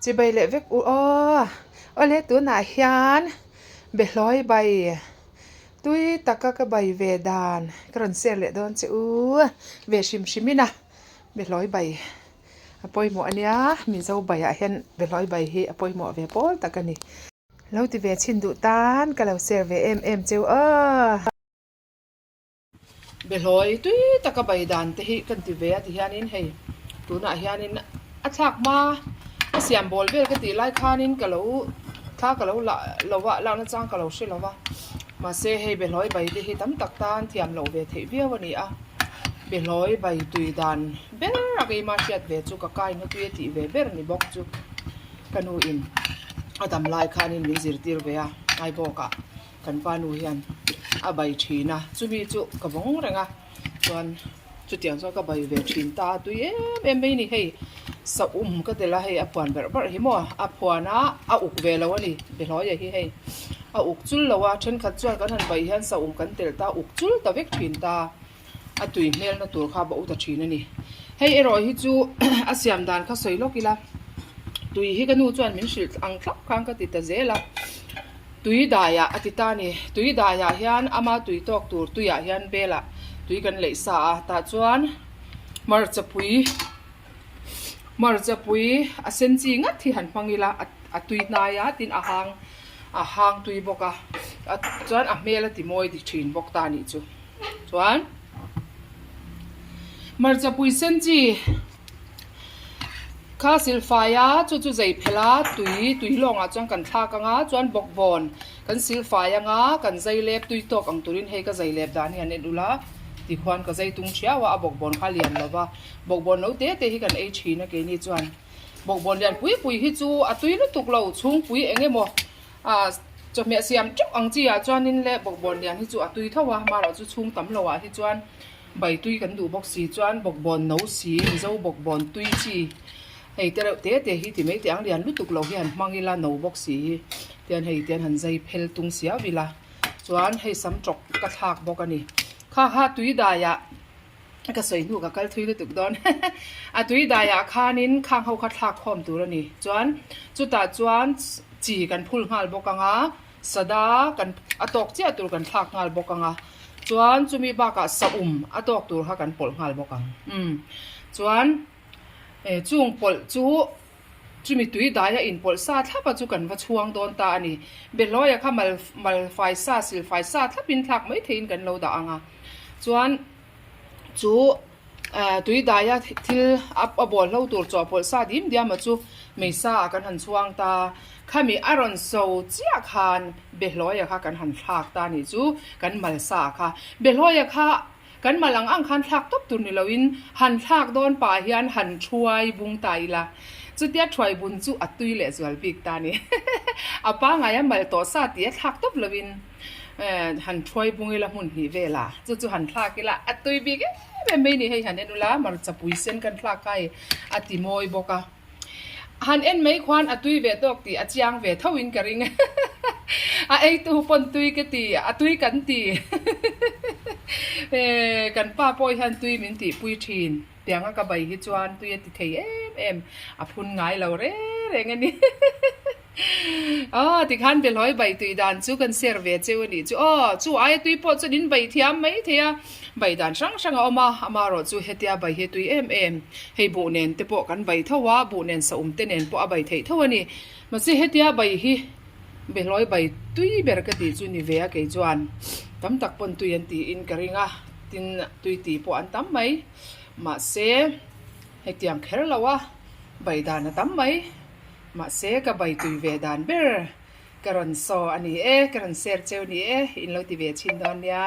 Chibai leh vek u aw. Awle tunah hian Behlawi bai tui taka ka bai ve dan ka rawn share leh dawn che u ve hrim hrim in a Behlawi bai a pawimawh a nia Mizo baiah hian Behlawi bai hi a pawimawh ve pawl tak a ni. Lo ti ve chhin duh tan ka lo share ve em em cheu aw. Behlawi tui taka bai dan te hi kan ti ve a ti hianin hei tunah hianin a thlak hma a siam bawl vel ka tih lai khanin ka lo thla ka lo lah lo a lakna chang ka lo hre lo va mahse hei behlawi bai te hi tam tak tan thiam loh ve theih viau a ni a behlawi bai tui dan ber a keima hriat ve chu ka kaina tui a tih ve ber ni bawk chu ka nu in a dam lai khanin min zirtir ve a Aibawkah. Kan pa nu hian a bai thin a, chumi chu ka vawng reng a, chuan chutiang chuan ka bai ve thin ta a, tui em em mai a ni hei saum ka tel a hei a phuan berh berh hi maw a phuan a a uk ve lo a ni Behlawia hi hei a uk chul lo a thenkhat chuan kan han bai hian saum kan tel ta uk chul ta vek thin ta a tui hmelna tur kha a bo ta thin a ni. Hei erawh hi chu a siam dan kha sawi lawk ila tui hi ka nu chuan min hrilh ang thlap khan ka ti ta zel a tui daiah a ti ta a ni tui daiah hian ama tui tawk tur tuiah hian belah tui kan leih sa a tah chuan hmarcha pui hmarcha pui a sen chi ngat hi han hmang ila a tui hnai a tin a hang a hang tui bawk a chuan a hmel a ti mawi dik thin bawk ta a nih chu. Chuan hmarcha pui sen chi kha silfai a chu chu zei phelh a tui tui lawngah chuan kan thlak ang a chuan bawkbawn kan silfai ang a kan zai lep tui tawk ang turin hei ka zai lep dan hi an en ula tikhuan ka zai tung thiau a a bawkbawn kha lian lo va bawkbawn lo te te hi kan ei thin a keini chuan bawkbawn lian pui pui hi chu a tui lutuk lo chhungpui eng emaw. Ah chawhmeh siam teuh ang chi ah chuanin le bawkbawn lian hi chu a tui tho a marawh chu chhung tam lo ah hi chuan bai tui kan duh bawk si chuan bawkbawn no si mizo bawkbawn tui chi hei te reuh te te hi ti mai teh ang lian lutuk lo hi han hmang ila no bawk si hi tian hei tian han zai phel tung siau ila chuan hei sam tawk ka thlak bawk a ni kha kha tui dai ah. Ka sawi hnu ka kal thui lutuk dawn. A tui daiah khanin khang ho kha thlak khawm tur a ni. Chuan chutah chuan chi kan phul nghal bawk ang a, sada kan a tawk chiah tur kan thlak nghal bawk ang a, chuan chumi bakah saum a tawk tur kha kan pawlh nghal bawk ang. Umm chuan chung pawlh chu Chumi tui daia inpawlh sa thlapa chu kan va chhuang dawn ta a ni. Behlawia kha mal mal fai sa, sil fai sa thlapin thlak mai theiin kan lo dah ang a. Chuan chu tui daia thil a a bawlhlo tur chawhpawlh sa dim diama chu mei sa ah kan han chhuang ta. Khami a rawn so chiah khan Behlawia kha kan han thlak ta a nih chu, kan mal sa kha. Behlawia kha Kan mal ang ang khan thlak tawp tur ni loin han thlak dawn pah hian han thuai bung ta ila, chutia thuai bun chu a tui leh zual bik ta ni. A pangai a mal tawh sa tih a thlak tawp loin han thuai bung ila hmun hnih vel a, chu chu han thlak ila a tui bik em em mai ni. Hei han en ula hmarcha pui sen kan thlak kha hei a ti mawi bawk a. Han en mai khuan a tui ve tawk tih a chiang ve tho in ka ring. A eitu pawn tui ka ti, a tui kan ti. Kan pa pawh hian tui min tihpui thin. Tianga ka bai hi chuan tui a ti thei em em, a phun ngai lo reng reng a ni. Aw tikhan Behlawi bai tui dan chu kan share ve cheu a nih chu. Aw chu aia tui pawh chuan in bai thiam mai thei a, bai dan hrang hrang a awm a, amaherawh chu hetia bai hi tui em em. Hei buh nen te pawh kan bai tho a, buh nen saum te nen pawh a bai theih tho a ni. Mahse hetia bai hi Behlawi bai tui ber ka tih chu ni ve a kei chuan tam tak pawn tui an tiin ka ring a, tin tui tih pawh an tam mai. Mahse hetiang kher lo a bai dan a tam mai. Mahse ka bai tui ve dan ber ka rawn saw a ni e, ka rawn share cheu ni e, in lo ti ve chhin dawn nia.